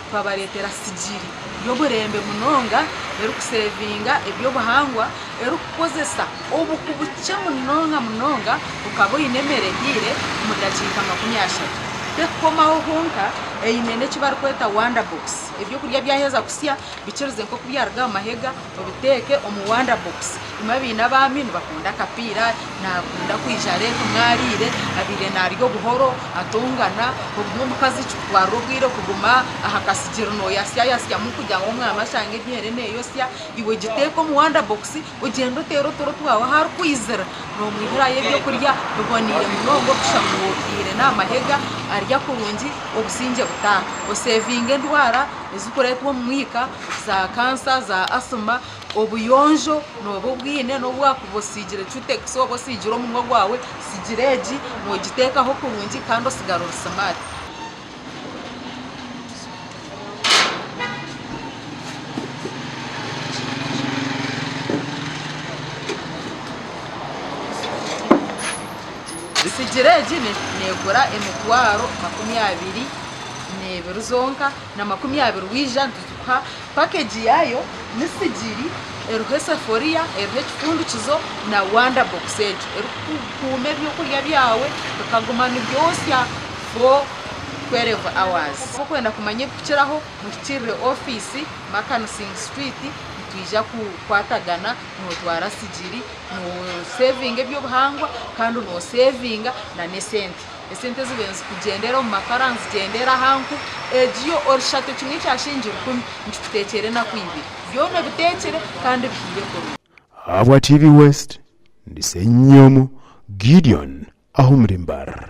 Twabareetera sigiri y'omurembe munonga erikusevinga eby'obuhangwa, erikukozesa obuku bukye munonga munonga okaba oine emere ehiire omu dakiika 30. Tekukomaho honka, eine n'eki barikweta wonder box. Ebyokurya byaheza kusya bikirize nk'oku byaruga aha mahega obiteeke omu wonder box. Imwe abaine abaami nibakunda akapiira, naakunda kwija areeta omwe ariire, abaire naarya obuhoro atongana, obumwe omukazi kikutwarira obwire kuguma aha kasigiri nooyasyayasyamu kugira ngu omwami ashange emere neeyosya, iwe giteeke omu wonder box ogyende oteere oturo twawe ahu arikwizira noomwihirayo ebyokurya biboneire munonga orikushusha ngu obihaire n'aha mahega arya kurungi obusingye butaaha. Oseevinga endwara ezirikureetwa omu mwika za kansa, za asima. Obuyonjo nooba obwine n'obu waakuba osiigire cutekisi oba osiigire omunwa gwawe, sigiri egi noogiteekaho kurungi kandi osigara ori simaati. Sigiri egi neegura emitwaro 22 zonka na 20 waija nitukuha Package yaayo ni sigiri eriho esefuriya, eriho ekifundikizo na wanda box egyo erikukuuma ebyokurya byawe bikaguma nibyosya for 12 hours. Ku orikwenda kumanya ebirikukiraho muhikirire ofiisi Makansing Street nitwija kukwatagana notwara sigiri nosevinga ebyobuhangwa kandi nosevinga n'esente. Esente ezibaire nizikugyendera omu makara nizigyendera aha nku, egi yo orishate kimwe kya shilingi rukumi nikikuteekyera enaku ibiri. Byona obiteekire kandi bihiire kurungi. Ahabwa TV West, ndi Ssenyomo Gideon ah'omuri Mbarara.